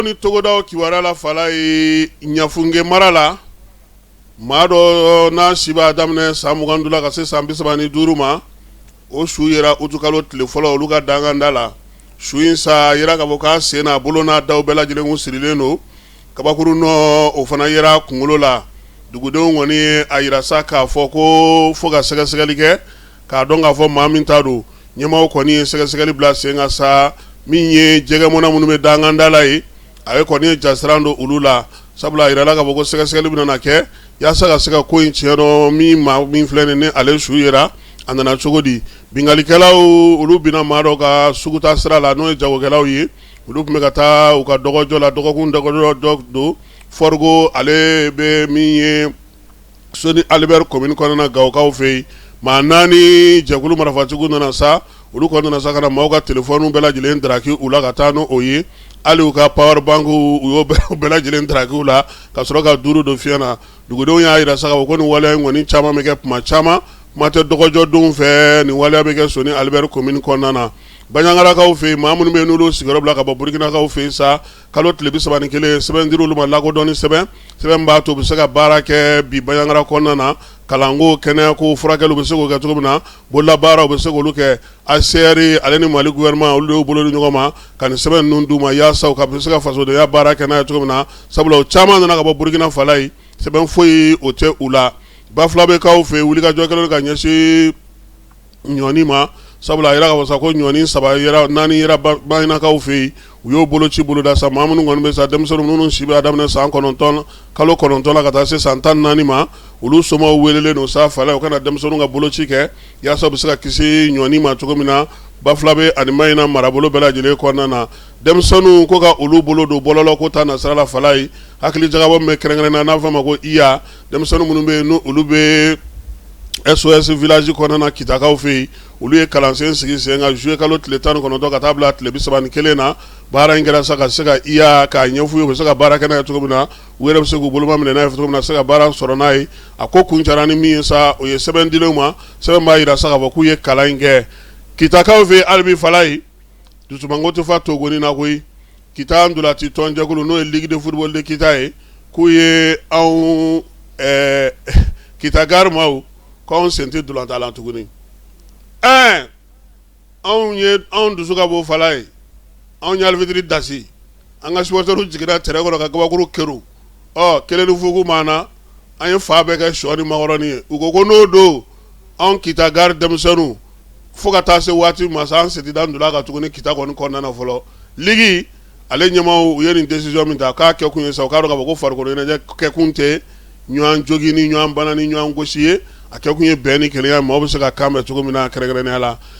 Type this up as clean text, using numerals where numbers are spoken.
ni togodaw kibaruya la, Falaye, Ɲafunke mara la, maa dɔ n'a si b'a daminɛ san 25 la ka se san 35 ma, o su yera utukalo tile fɔlɔ olu ka danganda la. Su in sa yera k'a fɔ k'a sen n'a bolo n'a daw bɛɛ lajɛlen kun sirilen don. Kabakuru nɔ o fana yera kunkolo la. Dugudenw kɔni ye a yira sa k'a fɔ ko fo ka sɛgɛsɛgɛli kɛ k'a dɔn k'a fɔ maa min ta don. Ɲɛmaaw kɔni ye sɛgɛsɛgɛli bila sen kan sa. Min ye jɛgɛmɔna minnu bɛ danganda la ye, a ye kɔni ye jasiran don olu la, sabula a yirala k'a fɔ ko sɛgɛsɛgɛli bɛna na kɛ yaasa ka se ka ko in tiɲɛ dɔn. Min maa min filɛ nin ni ale su yera, a nana cogo di? Binkalikɛlaw olu binna maa dɔ ka suguta sira la, n'o ye jagokɛlaw ye. Olu tun bɛ ka taa u ka dɔgɔjɔ la, dɔgɔkun dɔgɔjɔ don. Fɔriko ale bɛ min ye Soni Ali Bɛri commune kɔnɔna, Gawokaw fɛ yen, maa naani jɛkulu marifatigiw nana sa. Olu kɔni nana sa ka na maaw ka telefɔniw bɛɛ lajɛlen daraki u la ka taa n'o ye. Hali u ka power bank, u y'o bɛɛ lajɛlen daraki u la ka sɔrɔ ka duuru don fiɲɛ na. Dugudenw y'a jira sa ko nin waleya in kɔni caman bɛ kɛ tuma caman, kuma tɛ dɔgɔjɔdenw fɛ. Nin waleya bɛ kɛ Soni Ali Bɛri commune kɔnɔna na. Baɲagarakaw fɛ yen, maa minnu bɛ n'olu sigiyɔrɔ bila ka bɔ Burukinakaw fɛ yen sa, kalo tile 31, sɛbɛn dir'olu ma, lakodɔnni sɛbɛn, sɛbɛn b'a to u bɛ se ka baara kɛ bi Baɲagara kɔnɔna na. Kalanko, kɛnɛyako, furakɛli, u bɛ se k'o kɛ cogo min na, bololabaara, u bɛ se k'olu kɛ. HCR ale ni Mali gouvernement, olu de y'u bolo di ɲɔgɔn ma ka nin sɛbɛn ninnu d'u ma yaasa u ka se ka fasodenya baara kɛ n'a ye cogo min na, sabula u caman nana ka bɔ Burukina Falaye, sɛbɛn foyi o tɛ u la. Bafulabɛkaw fɛ, wulikajɔ kɛlen ka ɲɛsin ɲɔni ma, sabula a yira k'a fɔ sa ko ɲɔni saba yera, naani yera Mahinakaw fɛ yen. U y'o boloci boloda sa. Maa minnu kɔni bɛ sa, denmisɛnnin minnu si bɛ a daminɛ san 9, kalo 9 la ka taa se san 14 ma, olu somaw welelen don sa, Falaye, u ka na denmisɛnninw ka boloci kɛ yaasa u bɛ se ka kisi ɲɔni ma cogo min na Bafulabɛ ani Mahina marabolo bɛɛ lajɛlen kɔnɔna na. Denmisɛnninw ko ka olu bolo don bɔlɔlɔ ko ta nasira la, Falaye, hakili jagabɔ min bɛ kɛrɛnkɛrɛn na, n'a fɔ a ma ko IA, denmisɛnnin minnu bɛ yen n'olu olu bɛ SOS village kɔnɔna na Kitakaw fɛ yen, olu ye kalansen sigi sen kan juillet kalo tile 19 ka taa bila tile 31 na. Baara in kɛra sa ka se ka IA k'a ɲɛf'u ye, u bɛ se ka baara kɛ n'a ye cogo min na, u yɛrɛ bɛ se k'u boloma minɛ n'a ye cogo min na, se ka baara sɔrɔ n'a ye. A ko kuncɛra ni min ye sa, o ye sɛbɛn dilenw ma, sɛbɛn b'a jira sa k'a fɔ k'u ye kalan in kɛ Kitakaw fɛ yen. Hali bi, Falaye, dusumango tɛ fa togoni na koyi. Kita ntolaci tɔnjɛkulu, n'o ye Ligue de football de Kita ye, k'u ye anw Kita Gare maaw k'anw sen tɛ ntolatan la tuguni. Ɛɛ, anw ye anw dusu ka bon, Falaye. Anw ye arbitre dasi, an ka supporters jiginna terrain kɔnɔ ka kabakuru kɛrun. Ɔ kelen ni fugu maa na, an ye fa bɛɛ kɛ sɔ ni makɔrɔni ye. U ko ko n'o don, anw Kita Gare denmisɛnninw, fo ka taa se waati ma sa, an sen tɛ da ntola kan tuguni Kita kɔni kɔnɔna na fɔlɔ. Ligue ale ɲɛmaaw, u ye nin décision min ta, k'a kɛ kun ye sa, u k'a dɔn k'a fɔ ko farikolo ɲɛnajɛ kɛkun tɛ ɲɔgɔn jogin ni ɲɔgɔn bana ni ɲɔgɔn gosi ye. A kɛ kun ye bɛn ni kelenya, maaw bɛ se ka kan bɛn cogo min na, kɛrɛnkɛrɛnnenya la.